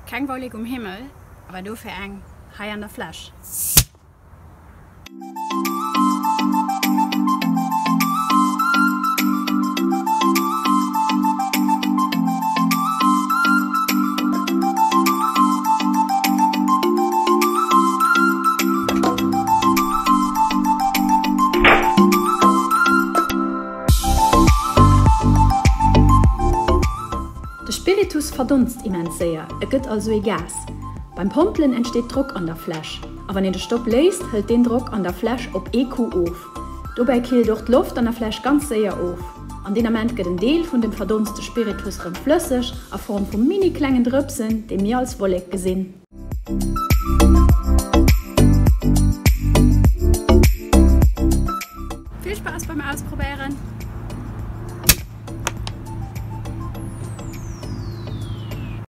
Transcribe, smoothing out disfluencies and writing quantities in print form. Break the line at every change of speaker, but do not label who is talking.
Keng Wollek um Himmel, awer dofir eng hei an der Fläsch.
De Spiritus verdonst immens séier, e gëtt also ee Gas. Beim Pompelen entsteet Drock an der Fläsch, a wann een de Stopp léist, hëlt deen Drock an der Fläsch op ee Coup of. Dobäi killt och d'Loft an der Fläsch ganz séier of. An deen Ament gëtt en Deel vun dem verdonste Spiritus rëm flësseg a Form vu mini klengen Drëpsen, déi mir als Wollek gesinn.